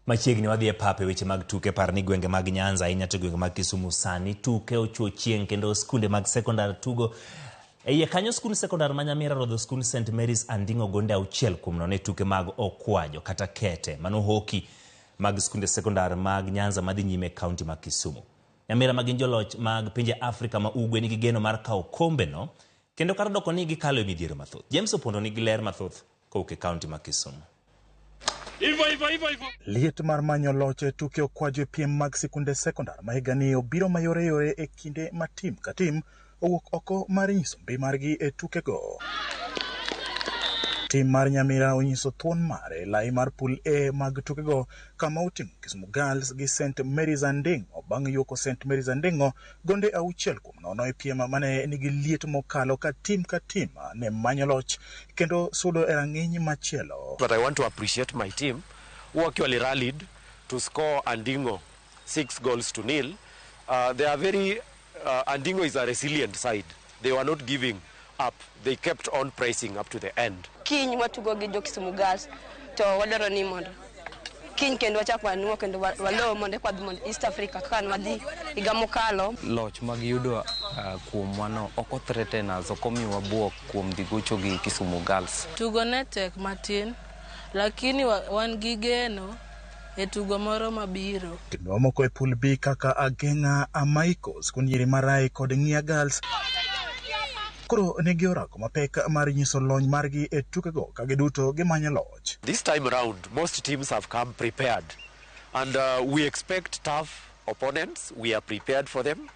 Machiegni wadhi e pap e weche mag tuke. Par ni gwenge mag Nyanza ahinya to gwenge mag Kisumu sani tuke ochuo chieng' kendo skunde mag sekondar tugo. E iye kanyo skund sekondar ma Nyamira rodho skund St Mary's Anding'o gonde 6-0 e tuke mag okwajo kata kete mano hoki mag skunde sekondar mag Nyanza madhi nyime e kaunti ma Kisumu. Nyamira ma gin joloch mag pinje Afrika ma Ugwe nigi geno mar kawo kombeno kendo kata doko ni gikalo e midhiero mathoth. James Opondo nigi ler mathoth kowuok e kaunti ma Kisumu. Liet mar manyo loch e tuke okwajo e piem mag sikunde sekondar ma higani obiro mayoreyore e kinde ma tim ka tim owuok oko mar nyiso mbi margi e tukego. Tim mar Nyamira onyiso thuon mare e lai mar pool A mag tukego kama oting'o Kisumu Girls gi St Mary's Anding'o bang' yuoko St Mary's Anding'o gonde 6-0 e piem mane nigi liet mokalo ka tim ka tim ne manyo loch kendo sudo e rang'iny machielo. But I want to appreciate my team who actually rallied to score Andingo 6 goals to 0. They are very, Andingo is a resilient side. They were not giving up. They kept on pressing up to the end. Kiny watugo gi jo Kisumu Girls to wadwaro ni mondo kiny kendo wachak wanuo kendo walo mondo eka wadhi mondo East Africa kaka ne wadhi higa mokalo. Loch ma giyudo kuomwa no ok o threaten us, ok omiwa buok kuom dhi gocho gi Kisumu Girls. Tugo ne tek matin, lakini wan gi geno e tugo moro mabiro. Timbe mamoko e pool B kaka Ageng'a Amaiko, skund nyiri mar Rai kod Ng'ia Girls koro nigi orako mapek mar nyiso lony margi e tukego ka giduto gimanyo loch. This time round, most teams have come prepared. And we expect tough opponents. We are prepared for them.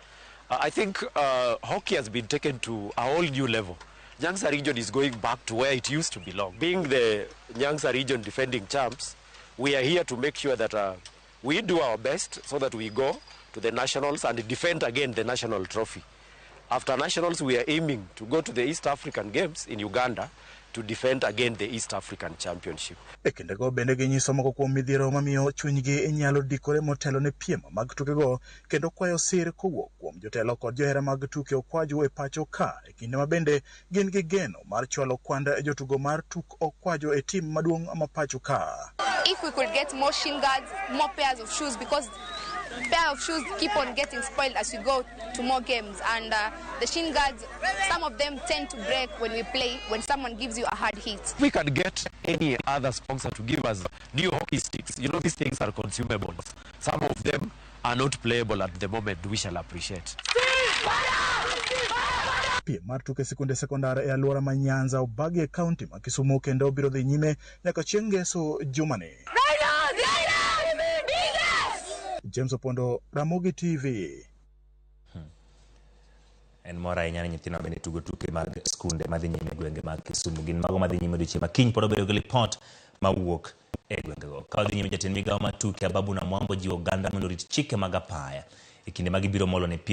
I think hockey has been taken to a whole new level. Nyanza region is going back to where it used to belong. Being the Nyanza region defending champs, we are here to make sure that we do our best so that we go to the nationals and defend again the national trophy. After nationals, we are aiming to go to the East African Games in Uganda to defend again the East African Championship. E kindego bende ginyiso moko kuom midhiero mamiyo chunygi nyalo dikore motelo ne piem mag tukego kendo kwayo sir kowuok kuom jotelo kod johera mag tuke okwajo e pacho ka e kinde ma bende gin gi geno mar chwalo kwand jotugo mar tuk okwajo e tim maduong' ma pacho ka. If we could get more shin guards, more pairs of shoes, because pair of shoes keep on getting spoiled as we go to more games. And the shin guards, some of them tend to break when we play, when someone gives you a hard hit. If we can get any other sponsor to give us new hockey sticks, these things are consumables. Some of them are not playable at the moment. We shall appreciate. Piem mar tuke sikunde sekondar e alwora ma Nyanza obagi e kaunti ma Kisumu kendo biro dhi nyime nyaka chieng' ngeso jumani. James Opondo, Ramogi TV. En mor ahinya ni nyithindo bende tugo tuke mag skunde madhi nyime e gwenge mag Kisumu. Gin mago madhi nyime odiochieng' ma kiny pod obedo gi lipot mawuok e gwengego. Ka odhi nyime, jatend migawo mar tuke Ababu Namwambo jiwo oganda mondo orit chike mag apaya e kinde ma gibiro molo ne piem.